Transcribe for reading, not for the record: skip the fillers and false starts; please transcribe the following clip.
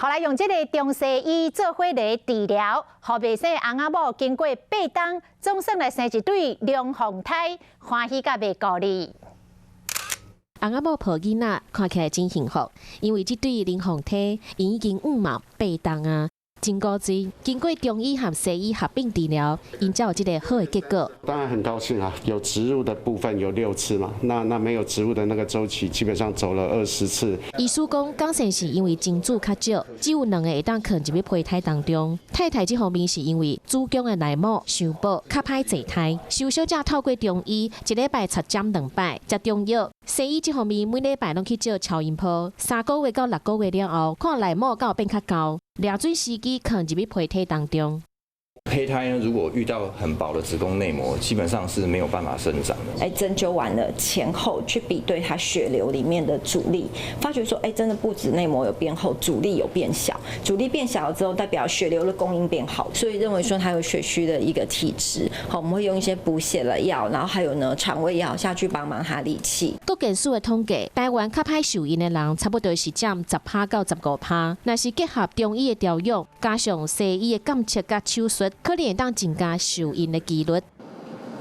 後來用這个中西醫做伙來治療，予袂生翁仔某經過8冬，總算來生一對龍鳳胎，歡喜甲袂顧哩。翁仔某抱囡仔看起來真幸福，因為這對龍鳳胎已經五毛八冬啊，真古錐。經過中醫和西醫合併治療，𪜶才有這个好的結果。當然很高興啊，有植入的部分有6次嘛，那沒有植入的那個週期，基本上走了20次。醫師講，剛生是因為精子較少，只有兩个會當囥入去胚胎當中。太太這方面是因為子宮的內膜傷薄，較歹坐胎。蕭小姐透過中醫，一禮拜插針兩擺，食中藥。西醫這方面每禮拜攏去照超音波，3個月到6個月了後，看內膜敢有變較厚，掠準時機囥入去胚體當中。胚胎呢，如果遇到很薄的子宮內膜，基本上是沒有辦法生長的。哎，針灸完了前後去比對它血流裡面的阻力，發覺說，哎，真的不止內膜有變厚，阻力有變小。阻力變小了之後，代表血流的供應變好，所以認為說它有血虛的一個體質。好，我們會用一些補血的藥，然後還有呢腸胃藥下去幫忙他理氣。國健署的統計，台灣較歹受孕的人，差不多是佔10趴到15趴。若是結合中醫的調養，加上西醫的檢測佮手術，可能會當增加受孕的幾率。